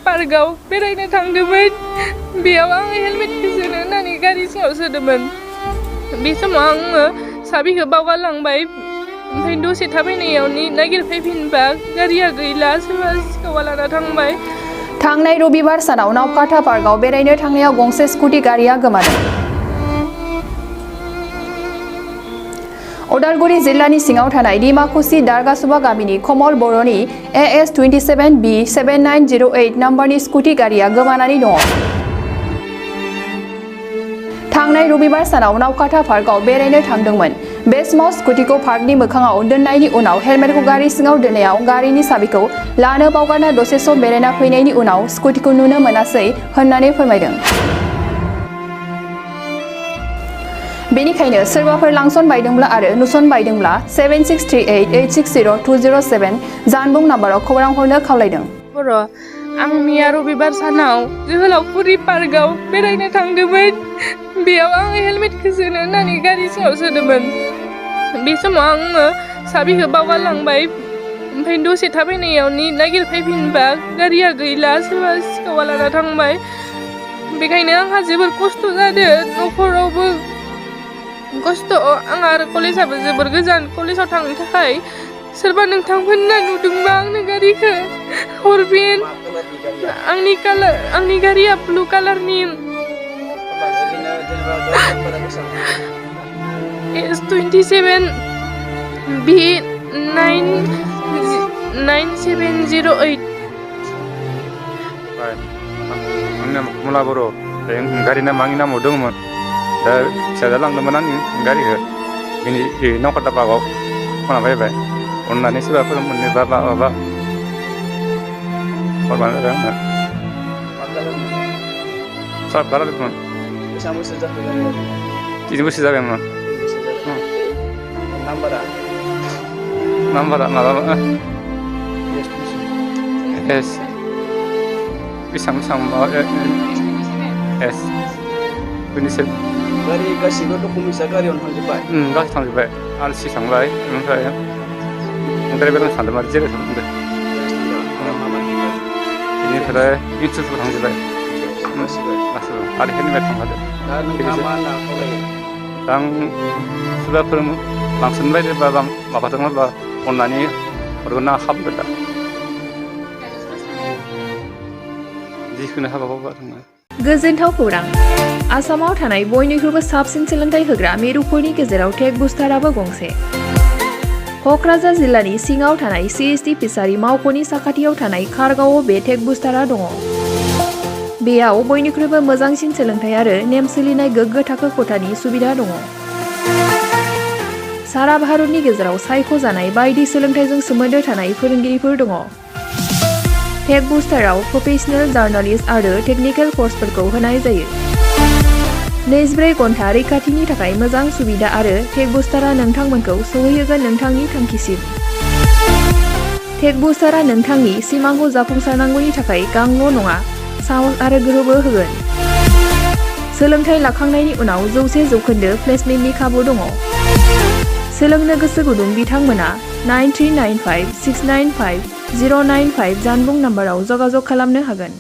पार्कआव बेरायनो थांदोंमोन। बेयाव आङो हेलमेटखौ सोनो होननानै गारि सिङाव सोदोंमोन। बे समाव आङो साबिखौ बावगारलांबाय। ओमफ्राय दसे थाबायनायाव नागिरफैफिनबा गारिया गैला, सोरबा सिखावा लाना थांबाय। थांनाय रबिबार सानाव नावकाटा पार्कआव बेरायनो थांनायाव गंसे स्कुटि गारिया गोमादों। उदालगुरि जिल्लानि सिङाव थानाय डिमाकुसि दारगासुबा गामिनि कमल बर'नि AS27B7908 नाम्बारनि स्कुटि गारिया गोमानानै दङ। थांनाय रबिबार सानाव नावकाटा पार्कआव बेरायनो थांदोंमोन। बे समाव स्कुटिखौ पार्कनि मोखाङाव दोननायनि उनाव हेलमेटखौ गारि सिङाव दोननायाव गारिनि साबिखौ लानो बावगारना दसे सम बेरायना फैनायनि उनाव स्कुटिखौ नुनो मोनासै होननानै फोरमायदों। बेनिखायनो सोरबाफोर लांसनबायदोंब्ला आरो नुसनबायदोंब्ला 7638860207 जानबुं नाम्बाराव खौरां हरनो खावलायदों। आं मैया रबिबार सानाव जोहोलावफुरि पार्कआव बेरायनो थांदोंमोन। बेयाव आङो हेलमेटखौ सोनो होननानै गारि सिङाव सोदोंमोन। बे समाव आङो साबिखौ बावगारलांबाय। ओमफ्राय दसे थाबायनायाव नागिरफैफिनबा गारिया गैला, सोरबा सिखावा लाना थांबाय। बेखायनो आंहा जोबोर खस्थ' जादों, न'खरावबो खस्थ'। आंहा आरो कलेजाबो जोबोर गोजान, कलेजाव थांनो थाखाय। सोरबा नोंथांमोनना नुदोंबा आंनो गारिखौ हरफिन। आंनि गारिया ब्लु कालारनि AS27B9708। मुला बर' गारि नामा आंनि नामाव दंमोन। दा फिसाजोआ लांदोंमोन आंनि गारिखौ बिनि नावकाटा पार्कआव खना फैबाय। अननानै सोरबाफोर मोननोबा माबा हरबानो जाबाय आंनो। सार्फ कालारमोन। बेसेबां बोसोर जाखो गारिया? 3 बोसोर जाबायमोन। नाम्बारा माबा एस बेसेबां माबा एस बेनिसो गारि गासिबो डकुमेन्टसा गारियावनो थांजोब्बाय। गासै थांजोब्बाय। आलसि थांबाय। ओमफ्राय ड्राइभार सानदों आरो जेरै थांदों। बेनिफ्राय इन्सुरेन्सबो थांजोब्बाय गासिबो आरो हेलमेट थांखादों। दा नोंथाङा मा होनना खावलायो? दा आं सोरबाफोर लांसनबायदोंबा माबादोंबा अननानै हरगोन ना खालामदो। दा जिखुनु हाबाखौ थाङो। गोजोनथाव खौरां। आसामाव थानाय बयनिख्रुइबो साबसिन सोलोंथाइ होग्रा मिरुफोरनि गेजेराव टेक बुस्टाराबो गंसे। क'क्राझार जिल्लानि सिङाव थानाय CST फिसारि मावख'नि साखाथियाव थानाय खारगावआव बे टेक बुस्टारा दङ। बेयाव बयनिख्रुइबो मोजांसिन सोलोंथाइ आरो नेम सोलिनाय गोग्गो थाखो खथानि सुबिदा दङ। सारा भारतनि गेजेराव सायख'जानाय बायदि सोलोंथाइजों सोमोन्दो थानाय फोरोंगिरिफोर दङ। टेक बुस्टाराव प्रफेशनेल जार्नालिस्ट आरो टेकनिकेल कर्सफोरखौ होनाय जायो। 24 घन्टा रैखाथिनि थाखाय मोजां सुबिदा आरो टेक बुस्टारा नोंथांमोनखौ सौहैहोगोन नोंथांनि थांखिसिम। टेक बुस्टारा नोंथांनि सिमांखौ जाफुंसारनांगौनि थाखाय गांल' नङा, साहस आरो गोहोबो होगोन। सोलोंथाइ लाखांनायनि उनाव 100% प्लेसमेन्टनि खाबु दङ। सोलोंनो गोसो गुदुं बिथांमोना 9395695095 जानबुं नाम्बाराव जगाजग खालामनो हागोन।